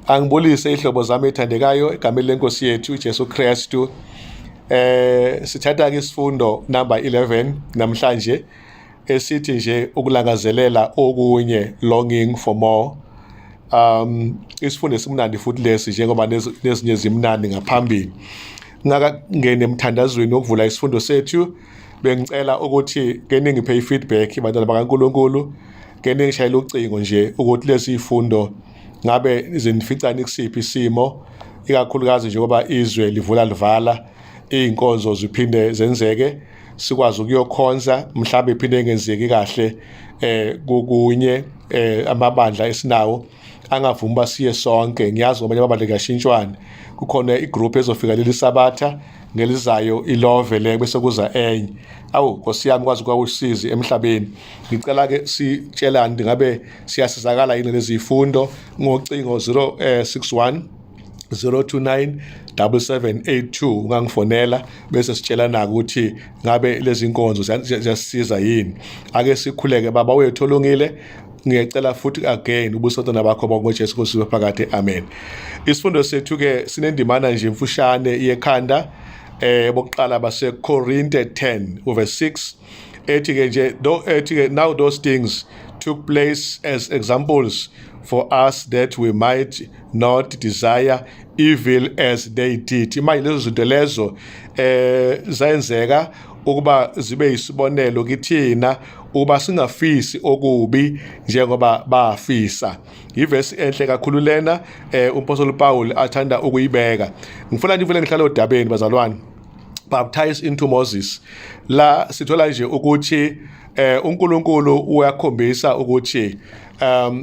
Angibulise ihlobo zami ethandekayo egameni lenkosi yethu uJesu Kristu. Sithatha ke isifundo number 11 namhlanje esithi nje ukulangazelela okunye, longing for more. Isifundo esimnandi futhi lesi, njengoba nezinye zimnandi ngaphambili. Ngakangena emthandazweni wokuvula isifundo sethu, bengicela ukuthi ke ningiphe i-feedback, bantwana bakaNkulunkulu, ke ningishayele ucingo nje ukuthi lezi zifundo ngabe zinificani kusiphi isimo, ikakhulukazi njengoba izwe livula livala, iy'nkonzo ziphinde zenzeke, sikwazi ukuyokhonza, mhlawumbe iphinde ingenzeki kahle kokunye amabandla esinawo angavumi uba siye sonke. Ngiyazi ngoba amabandla kuyashintshwana, kukhona igroup ezofika leli sabatha, ngelizayo ilove le, bese kuza enye. Awu Nkosi yami, kwazi kwawusizi emhlabeni. Ngicela ke sitshelane ngabe siyasizakala yini lezi zifundo ngocingo 061 029 7782. Ungangifonela bese sitshelana ukuthi ngabe lezi nkonzo ziyasisiza yini. Ake sikhuleke. Baba wethu olungile, ngiyacela futhi again ubusantwana bakho bonke, Jesu phakade, amen. Isifundo sethu ke sinendimana nje imfushane yekhanda bokuqala baseKorinte 10 verse 6, ethi ke nje ethi ke, "Now those things took place as examples for us, that we might not desire evil as they did." Manje lezo zinto lezo zayenzeka ukuba zibe isibonelo kithina, ukuba singafisi okubi njengoba bafisa. Ivesi enhle kakhulu lena umpostoli Paul athanda ukuyibeka. Ngifuna nje vele ngihlale odabeni, bazalwane, baptized into Moses. La sithola nje ukuthi uNkulunkulu uyakhombisa ukuthi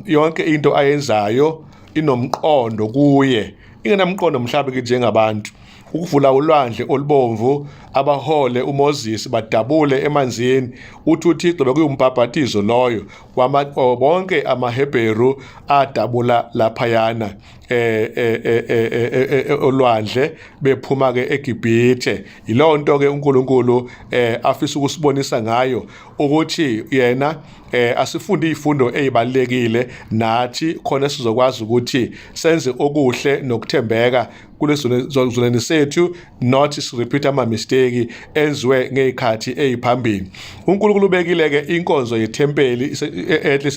yonke into ayenzayo inomqondo kuye, ingenamqondo mhlawumbe kithi njengabantu. Ukuvula ulwandle olubomvu, abahole uMoses badabule emanzini, uthi uThixo bekuyimbhabhatizo loyo bonke amaHebheru adabula laphayana olwandle bephuma ke eGibhithe. Yilonto ke uNkulunkulu afisa ukusibonisa ngayo ukuthi yena asifunde izifundo ezibalekile nathi, khona sizokwazi ukuthi senze okuhle nokuthembeka kulesizulwane sethu, not repeat ama mistake enziwe ngezikhathi eziphambili. UNkulunkulu ubekile ke inkonzo yethempeli, earthly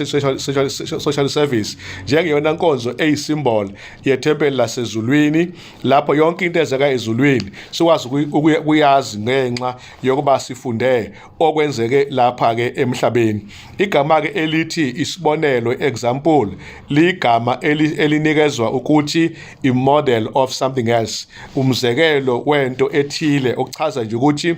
social service, njengeyona nkonzo eyisymbol yethempeli lasezulwini, lapho yonke into ezeka ezulwini sikwazi ukuyazi ngenxa yokuba sifunde okwenzeke lapha ke emhlabeni. Igama ke elithi isibonelo, example, ligama elinikezwa ukuthi i-model of something else, umzekelo wento ethile, okuchaza nje ukuthi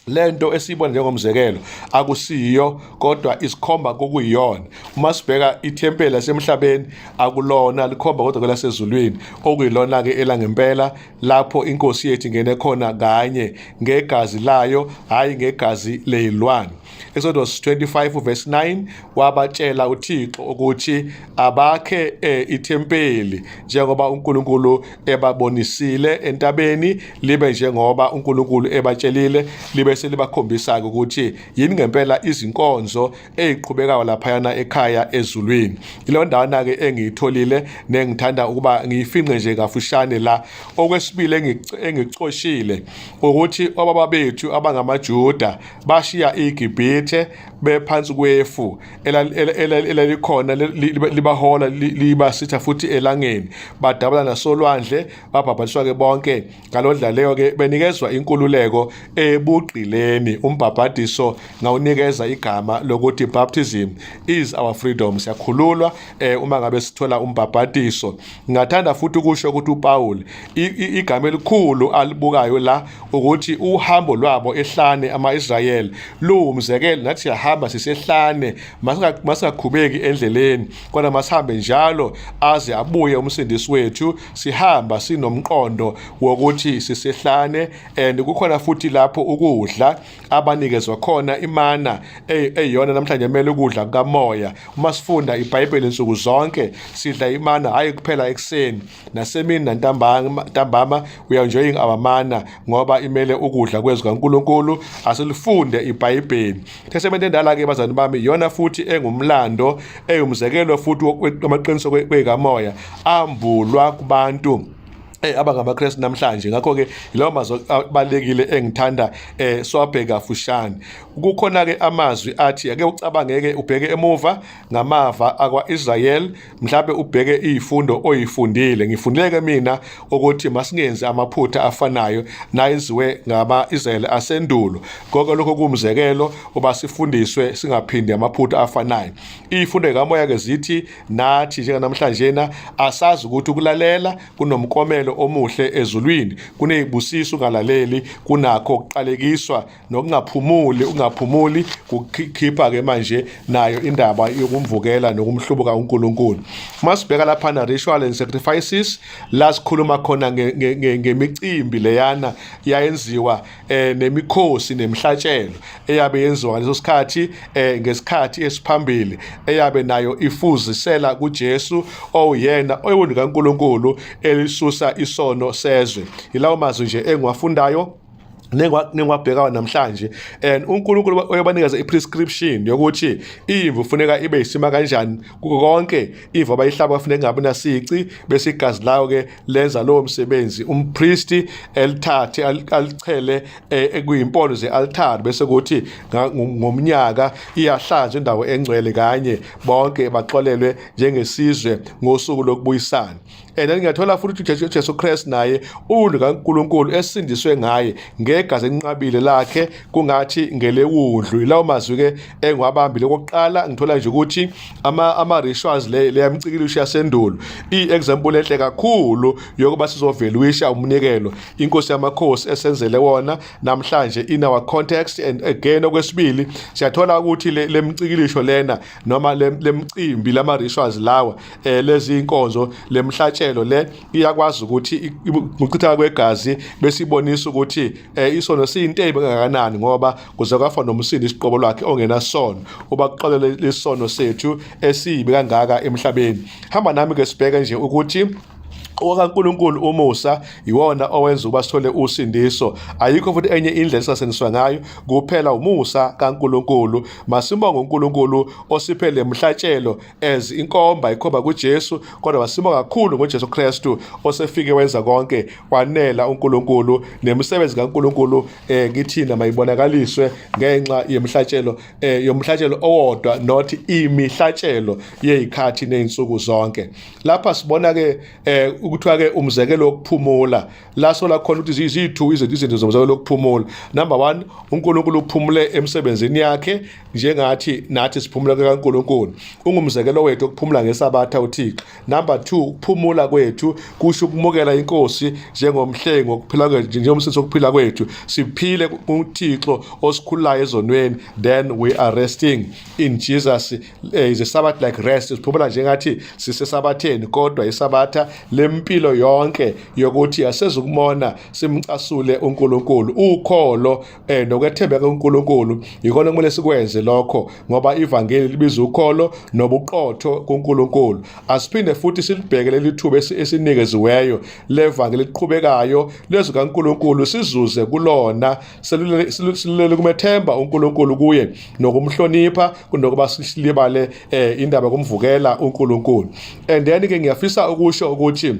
lento esiyibona njengomzekelo akusiyo, kodwa isikhomba kokuyiyona. Uma sibheka ithempeli lasemhlabeni, akulona, likhomba kodwa kwelasezulwini, okuyilona ke elangempela, lapho inkosi yethu ingene khona kanye ngegazi layo, hayi ngegazi leyilwane. Exodus 25 verse 9, wabatshela uThixo ukuthi abakhe ithempeli njengoba uNkulunkulu ebabonisile entabeni, libe njengoba uNkulunkulu ebatshelile, libe selibakhombisa ukuthi yini ngempela izinkonzo eziqhubekayo laphayana ekhaya ezulwini. Ilo ndawana ke engiyitholile nengithanda ukuba ngiyifinqe nje kafushane la. Okwesibili engicoshile ukuthi obaba bethu abangamaJuda bashiya iGibhithe bephansi kwefu elalikhona libahola, libasitha futhi elangeni, badabula nasolwandle, babhabhadiswa ke bonke ngaloo leyo ke, benikezwa inkululeko ebugqileni. Umbhabhadiso ngawunikeza igama lokuthi "Baptism is our freedom". Siyakhululwa uma ngabe sithola umbhabhadiso. Ngingathanda futhi ukusho ukuthi uPaul igama elikhulu alibukayo la ukuthi uhambo lwabo ehlane ama-Israyeli luwumzekelo nathi. Siyahamba, sisehlane, masingakhubeki endleleni, kodwa masihambe njalo aze abuye umsindisi wethu. Sihamba sinomqondo wokuthi sisehlane, and kukhona futhi lapho ukudla ukudla abanikezwa khona imana eyiyona namhlanje emele ukudla kukamoya. Uma sifunda iBhayibheli nsuku zonke sidla imana, hhayi kuphela ekuseni nasemini nantambama, we are enjoying our mana ngoba imele ukudla kwezwi kaNkulunkulu. Asilifunde iBhayibheli. Testament endala-ke bazalwane bami iyona futhi engumlando, eyumzekelo futhi wamaqiniso kwekamoya ambulwa kubantu abangamaKristu namhlanje. Ngakho-ke yilawo mazwi abalulekile engithanda siwabheke kafushane. Kukhona-ke amazwi athi ake ucabangeke, ubheke emuva ngamava akwa-Israel, mhlawumbe ubheke izifundo oyifundile. Ngifundile-ke mina ukuthi masingenzi amaphutha afanayo nayenziwe ngama-Israyeli asendulo. Konke lokho kuwumzekelo uba sifundiswe singaphindi amaphutha afanayo. Izifundo zikamoya-ke zithi nathi njenganamhlanjena asazi ukuthi ukulalela kunomklomelo omuhle ezulwini, kunezibusiso ungalaleli, kunakho ukuqalekiswa nokungaphumuli. Ungaphumuli kukhipha-ke manje nayo indaba yokumvukela nokumhlubuka uNkulunkulu. Uma sibheka laphana ritual and sacrifices, la sikhuluma khona ngemicimbi leyana yayenziwa nemikhosi nemihlatshelo eyabe yenziwa ngaleso sikhathi, ngesikhathi esiphambili, eyabe nayo ifuzisela kuJesu owuyena oyiwundlu kaNkulunkulu elisusa isono sezwe. Yilawo mazwi nje engiwafundayo nengiwabhekayo namhlanje. And uNkulunkulu uyabanikeza i-prescription yokuthi imvu kufuneka ibe isima kanjani. Kuko konke imvu abayihlaba kufuneka ingabi nasici, bese igazi layo-ke lenza lowo msebenzi. Umpristi elithathe alichele kuyimpondo ze-altare, bese kuthi ngomnyaka iyahlanzwa indawo engcwele kanye, bonke baxolelwe njengesizwe ngosuku lokubuyisana. And then ngiyathola futhi ukuthi uJesu Kristu naye uwundlu kaNkulunkulu esindiswe ngaye ngegazi elinqabile lakhe kungathi ngelewundlu. Yilawo mazwi-ke engiwabambile. Okokuqala ngithola nje ukuthi ama-rituals leya micikilisho yasendulo iyi-example enhle kakhulu yokuba sizovaluisha umnikelo inkosi yamakhosi esenzele wona namhlanje in our context. And again, okwesibili, siyathola ukuthi le micikilisho lena noma le mcimbi, lama-rituals lawa, lezi inkonzo, lemhlatshelo le iyakwazi ukuthi ngokuchitheka kwegazi besibonisa ukuthi isono siyinto embi kangakanani, ngoba kuze kwafa nomsindisi qobo lwakhe ongenasono uba kuxolele lesono sethu esibi kangaka emhlabeni. Hamba nami ke sibheke nje ukuthi okaNkulunkulu umusa iwona owenza ukuba sithole usindiso. Ayikho futhi enye indlela esasindiswa ngayo, kuphela umusa kaNkulunkulu. Masibonge uNkulunkulu osiphe le mhlatshelo as inkomba ikhomba kuJesu, kodwa masibonga kakhulu ngoJesu Kristu osefike wenza konke kwanela uNkulunkulu, nemisebenzi kaNkulunkulu kithina mayibonakaliswe ngenxa yemhlatshelo, yomhlatshelo owodwa, not imihlatshelo yezikhathi nezinsuku zonke. Lapha sibona ke ukuthiwa ke umzekelo wokuphumula, la sola khona ukuthi ziyithu izinto zomzekelo wokuphumula. Number 1, uNkulunkulu uphumule emsebenzini yakhe njengathi nathi siphumula kaNkulunkulu. Ungumzekelo wethu ukuphumula ngesabatha uThixo. Number 2, ukuphumula kwethu kusho ukumukela inkosi njengomhlengi wokuphila kwethu, njengomsindisi wokuphila kwethu, siphile kuThixo osikhululayo ezonweni. Then we are resting in Jesus, is a Sabbath like rest. Siphumula njengathi sisesabatheni, kodwa isabatha lempilo yonke yokuthi asezukumona simcasule uNkulunkulu. Ukholo nokwethembeka kuNkulunkulu yikona kumele sikwenze lokho, ngoba ivangeli libiza ukholo nobuqotho kuNkulunkulu. Asiphinde futhi silibheke leli thuba esinikeziweyo levangeli eliqhubekayo lezwi kaNkulunkulu, sizuze kulona, silulele kumethemba uNkulunkulu kuye nokumhlonipha kunokuba silibale indaba kumvukela uNkulunkulu. And then ke ngiyafisa ukusho ukuthi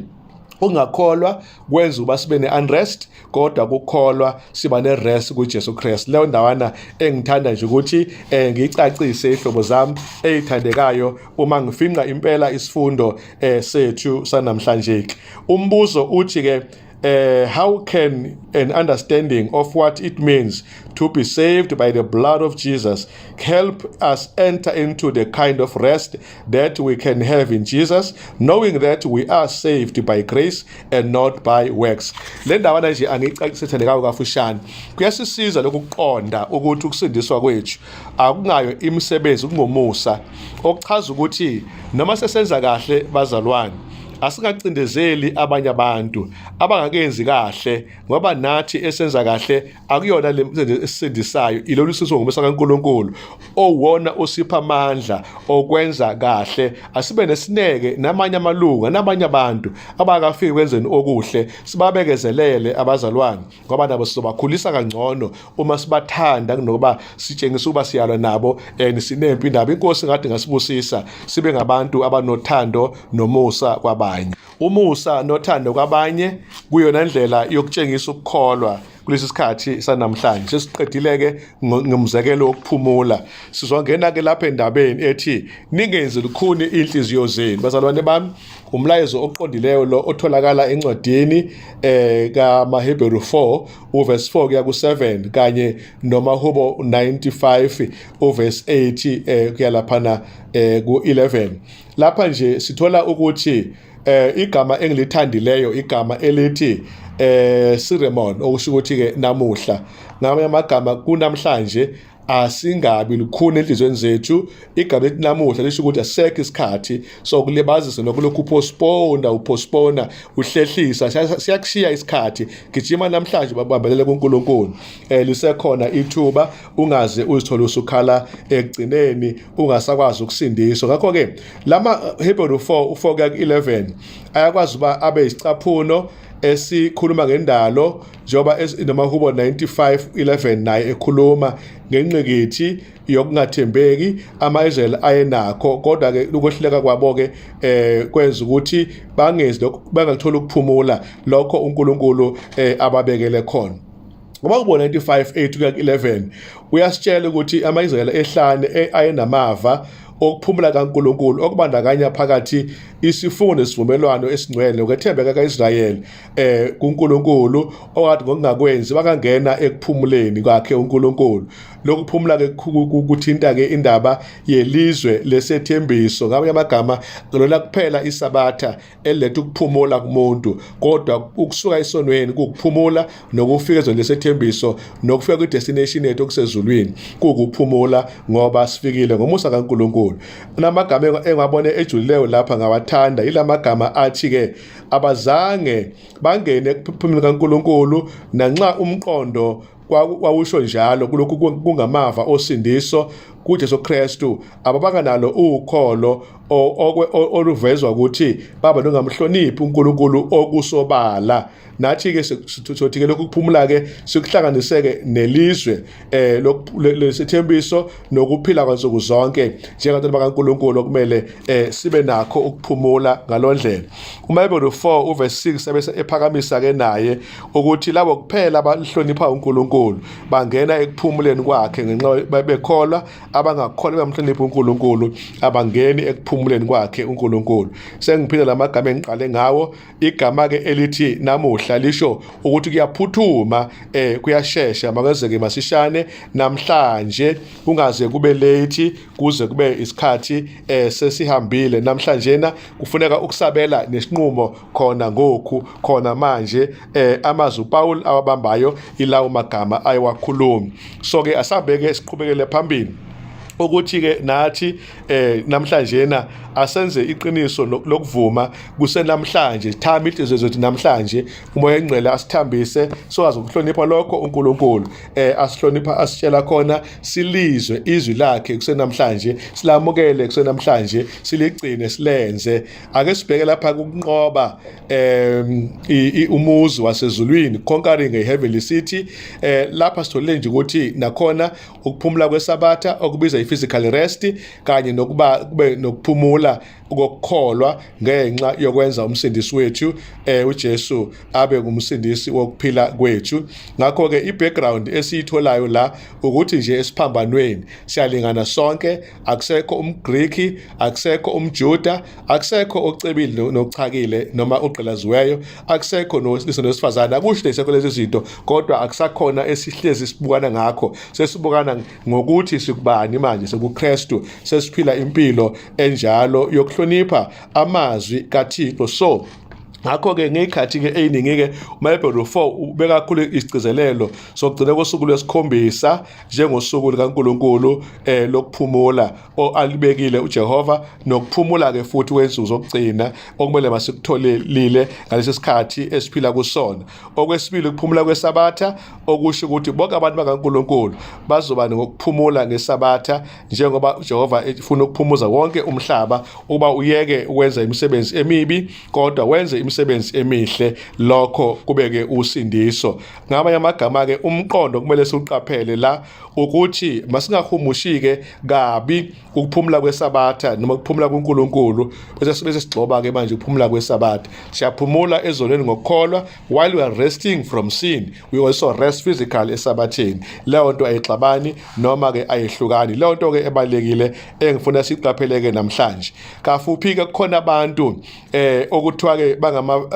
ungakholwa kwenza ukuba sibe ne-unrest, kodwa kukholwa siba ne-rest kuJesu Kristu. Leyo ndawana engithanda nje ukuthi ngicacise, ihlobo zami eyithandekayo, uma ngifinqa impela isifundo sethu sanamhlanje. Umbuzo uthi ke how can an understanding of what it means to be saved by the blood of Jesus help us enter into the kind of rest that we can have in Jesus, knowing that we are saved by grace and not by works? Le ndawana nje angiyicacise, thandekayo, kafushane. Kuyasisiza lokuqonda ukuthi ukusindiswa kwethu akungayo imisebenzi, kungomusa, okuchaza ukuthi noma sesenza kahle bazalwane, Asingacindezeli abanye abantu abangakenzi kahle ngoba nathi esenza kahle akuyona le msebenzi esisindisayo, ilolu sizo ngomusa kaNkulunkulu owona osipha amandla okwenza kahle. Asibe nesineke namanye amalunga nabanye abantu abakafiki kwenzeni okuhle, sibabekezelele abazalwane ngoba nabo sizobakhulisa kangcono uma sibathanda kunokuba sitshengisa ukuba siyalwa nabo and sinempi nabo. Inkosi ngathi ngasibusisa sibe ngabantu abanothando nomusa kwabanye. Umusa nothando kwabanye kuyona ndlela yokutshengisa ukukholwa kulesi sikhathi sanamhlanje. Sesiqedile-ke ngomzekelo wokuphumula, sizongena-ke lapha endabeni ethi ningenzi lukhuni iy'nhliziyo zenu. Bazalwane bami, umlayezo oqondileyo lo otholakala encwadini kaMaheberu 4 uverse 4 kuya ku-7 kanye noMahubo 95 uverse 8 kuya laphana ku-11. Lapha nje sithola ukuthi igama engilithandileyo igama elithi Siremon, okusho ukuthi ke namuhla, ngamanye amagama kunamhlanje asingabi lukhuni enhliziyweni zethu. Igama elithi namuhla lisho ukuthi asisekho isikhathi sokulibazisa nokulokhu upostpona upostpona uhlehlisa, siyakushiya isikhathi. Gijima namhlanje, babambelele kuNkulunkulu, lisekhona ithuba, ungaze uzithole usukhala ekugcineni ungasakwazi ukusindiswa. Ngakho-ke lama Hebrew 4 u4 kuya ku-11 ayakwazi uba abe isicaphuno esikhuluma ngendalo, njengoba noMahubo 95:11 naye ekhuluma ngenqikithi yokungathembeki ama-Israyeli ayenakho, kodwa-ke ukwehluleka kwabo-ke kwenza ukuthi bangezi lokho, bangakutholi ukuphumula lokho uNkulunkulu ababekele khona. Ngoba kubo 95:8 kuya ku-11 uyasitshela ukuthi ama-Israyeli ehlane ayenamava okuphumula kaNkulunkulu okubandakanya phakathi isifungo nesivumelwano esingcwele ukwethembeka kaIsrayeli kuNkulunkulu, okwathi ngokungakwenzi bakangena ekuphumuleni kwakhe uNkulunkulu. Lokuphumula ke kuthinta ke indaba yelizwe lesethembiso. Ngamanye amagama lona kuphela isabatha eliletha ukuphumula kumuntu, kodwa ukusuka esonweni kukuphumula, nokufika ezweni lesethembiso nokufika kwi-destination yethu okusezulwini kukuphumula, ngoba sifikile ngomusa kaNkulunkulu. Namagama engiwabone ejulileyo lapha ngawathanda, ilamagama athi-ke abazange bangene ekuphumuleni kaNkulunkulu nanxa umqondo wawusho njalo. Kulokhu kungamava osindiso kuJesu Kristu, ababanga nalo ukholo oluvezwa ukuthi baba nongamhloniphi uNkulunkulu okusobala. Nathi-ke sothi-ke lokhu kuphumula-ke sikuhlanganise-ke nelizwe lesithembiso nokuphila kwansuku zonke njengabantwana bakaNkulunkulu okumele sibe nakho ukuphumula ngaloo ndlela. UMahebheru 4 uverse 6 ebese ephakamisa-ke naye ukuthi labo kuphela abahlonipha uNkulunkulu bangena ekuphumuleni kwakhe ngenxa bekholwa, abangakholwa bamhlonipha uNkulunkulu abangeni ekuphumuleni kwakhe uNkulunkulu. Sengiphila lamagama engiqale ngawo. Igama ke elithi namuhla lisho ukuthi kuyaphuthuma, kuyashesha, makwenzeke masishane namhlanje, kungaze kube late, kuze kube isikhathi sesihambile. Namhlanje kufuneka ukusabela nesinqumo khona ngokhu khona manje. Amazwi uPaul awabambayo ilawo magama ayewakhuluma. So ke asabeke siqhubekele phambili ukuthi ke nathi namhlanje na asenze iqiniso lokuvuma kusenamhlanje, thama inhliziyo zethu namhlanje, uMoya oNgcwele asithambise sokwazi ukuhlonipha lokho uNkulunkulu asihlonipha asitshela khona, silizwe izwi lakhe kusenamhlanje, silamukele kusenamhlanje, siligcine silenze. Ake sibheke lapha ukunqoba umuzi wasezulwini, conquering a heavenly city. Lapha sitholile nje ukuthi nakhona ukuphumula kwesabatha okubiza i-physical rest kanye nokuba kube nokuphumula kokukholwa ngenxa yokwenza umsindisi wethu uJesu abe ngumsindisi wokuphila kwethu. Ngakho ke i-background esiyitholayo la ukuthi nje esiphambanweni siyalingana sonke, akusekho umGriki, akusekho umJuda, akusekho ocebile nochakile noma ogqilaziweyo, akusekho nowesilisa nowesifazane, akusho lesekho lezi zinto, kodwa akusakhona esihlezi sibukana ngakho, sesibukana ngokuthi sikubani manje, sekuKristu, sesiphila impilo enjalo yokuhlonipha amazwi kaThixo. So Ngakho-ke ngey'khathi-ke ey'ningi-ke uMahebheru 4 ubeka kakhulu isigcizelelo sokugcina kosuku lwesikhombisa njengosuku likaNkulunkulu lokuphumula alibekile uJehova, nokuphumula-ke futhi kwensuku zokugcina okumele masikutholelile ngalesi sikhathi esiphila kusona. Okwesibili, ukuphumula kweSabatha, okusho ukuthi bonke abantu bakaNkulunkulu bazoba nokuphumula ngeSabatha njengoba uJehova efuna ukuphumuza wonke umhlaba ukuba uyeke ukwenza imisebenzi emibi kodwa wenze imisebenzi emihle, lokho kubeke usindiso. Ngamanye amagama-ke umqondo kumele siwuqaphele la ukuthi masingahumushi-ke kabi ukuphumula kweSabatha noma ukuphumula kuNkulunkulu bese sigxoba-ke manje ukuphumula kweSabatha. Siyaphumula ezonweni ngokukholwa, while we are resting from sin we also rest physically eSabatheni. Leyo nto ayixabani noma-ke ayihlukani. Leyo nto-ke ebalulekile engifuna siqapheleke namhlanje. Kafuphi-ke kukhona abantu okuthiwa-ke bangama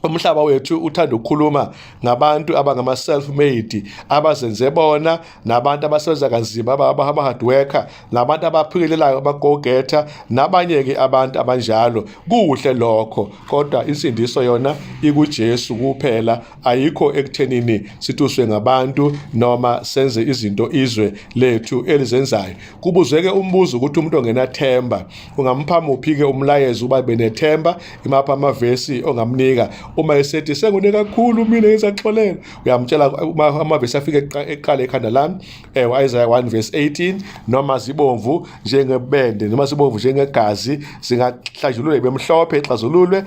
umhlaba wethu uthanda ukukhuluma ngabantu abangama self-made, abazenze bona, nabantu abasebenza kanzima, aba-hard worker, nabantu abaphikelelayo, aba-go-getter, nabanye-ke abantu abanjalo. Kuhle lokho, kodwa insindiso yona ikuJesu kuphela, ayikho ekuthenini situswe ngabantu noma senze izinto izwe lethu elizenzayo. Kubuzweke umbuzo ukuthi umuntu ongenathemba ungampha muphi-ke umlayezo uba benethemba? Imaphi amavesi ongamnika uma esethi sengone kakhulu mina ngizaxolela? Uyamtshela amavesi afike eqala ekhanda lami, Isaiah 1 verse 18, noma zibomvu njengebende noma zibomvu njengegazi zingahlanjululwa ibe mhlophe, ixazululwe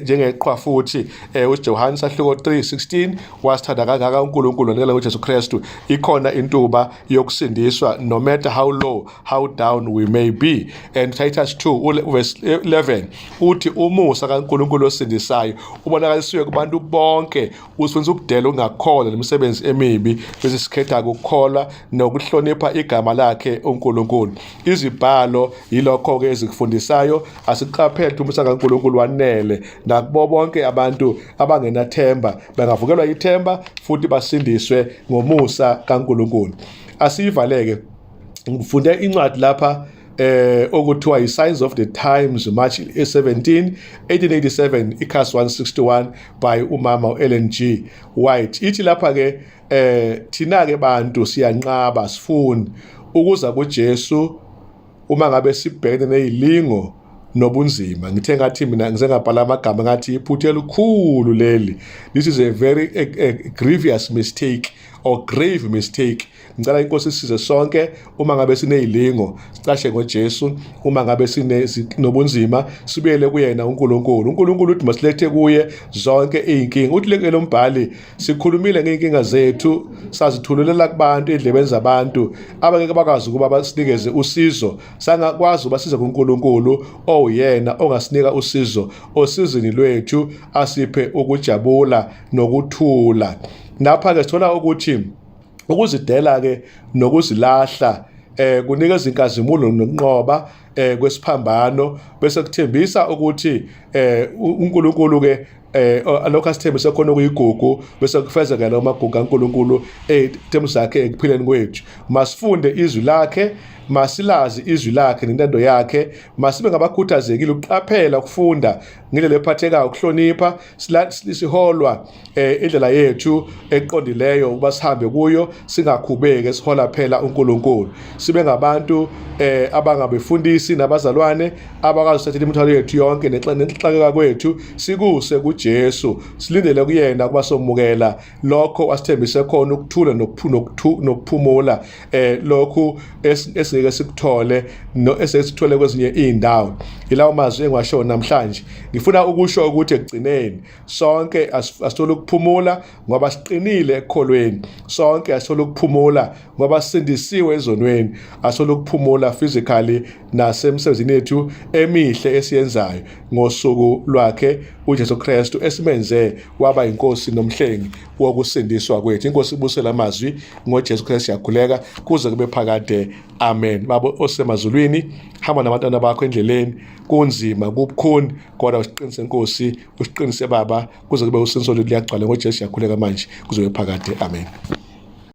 njengeqhwa futhi. uJohane sahluko 3:16, wasithanda kangaka uNkulunkulu wanikela ngoJesu Kristu. Ikhona intuba yokusindiswa no matter how low, how down we may be. And Titus 2 verse 11 uthi umusa kaNkulunkulu osindisayo ubonakalisiwe kubantu bonke, usifundisa ukudela ukungakholwa nemisebenzi emibi, bese sikhetha ukukholwa nokuhlonipha igama lakhe uNkulunkulu. Izibhalo yilokho-ke ezikufundisayo. Asiqaphele ukuthi umusa kaNkulunkulu wanele nakubo bonke abantu abangenathemba, bangavukelwa ithemba futhi basindiswe ngomusa kaNkulunkulu. Asiyivaleke, ngifunde incwadi lapha okuthiwa i-Signs of the Times, March 17 1887, ikhasi 161, by umama u-Ellen G White. Ithi lapha ke thina ke bantu siyanqaba, sifuni ukuza kuJesu uma ngabe sibhekene nezilingo nobunzima. Ngithe ngathi mina ngize ngabhala amagama ngathi iphutha elikhulu leli, this is a very a grievous mistake or grave mistake. Ngicela inkosi isize sonke, uma ngabe sinezilingo sicashe ngoJesu, uma ngabe sinobunzima sibuyele kuyena uNkulunkulu. uNkulunkulu uthi masilethe kuye zonke izinkinga. Uthi le lombhali, sikhulumile ngey'nkinga zethu, sazithululela kubantu, ey'ndlebeni zabantu abangeke bakwazi ukuba basinikeze usizo, sangakwazi ubasiza kuNkulunkulu owuyena ongasinika usizo osizini lwethu, asiphe ukujabula nokuthula. Lapha-ke sithola ukuthi ukuzidela-ke nokuzilahla kunikeza inkazimulo nokunqoba kwesiphambano, bese kuthembisa ukuthi uNkulunkulu ke lokho asithembise khona okuyigugu bese kufezeka lawo magugu kaNkulunkulu ezithembiso zakhe ekuphileni kwethu. Masifunde izwi lakhe, masilazi izwi lakhe nentando yakhe, masibe ngabakhuthazekile ukuqaphela ukufunda ngendlela ephathekayo, ukuhlonipha, siholwa indlela yethu eqondileyo ukuba sihambe kuyo, singakhubeki, sihola phela uNkulunkulu. Sibe ngabantu abangabefundisi nabazalwane abakwazi ukuthatha imithwalo yethu yonke nenxakeka kwethu sikuse kuJesu, silindele kuyena ukuba somukela lokho asithembise khona, ukuthula nokuphumula, lokhu esingeke sikuthole no esesithole kwezinye izindawo. Yilawo mazwi engiwasho namhlanje. Ngifuna ukusho ukuthi ekugcineni sonke asithole ukuphumula ngoba siqinile ekukholweni, sonke asithole ukuphumula ngoba sisindisiwe ezonweni, asithole ukuphumula physically nasemsebenzini yethu emihle esiyenzayo ngosuku lwakhe uJesu Kristu esimenze waba inkosi nomhlengi wokusindiswa kwethu. Inkosi ibusele amazwi ngoJesu Kristu, siyakhuleka kuze kube phakade, amen. Baba osemazulwini, hamba nabantwana bakho endleleni, kunzima kubukhuni, kodwa usiqinise Nkosi, usiqinise Baba, kuze kube usindiso lwethu liyagcwala. NgoJesu siyakhuleka manje kuze kube phakade, amen.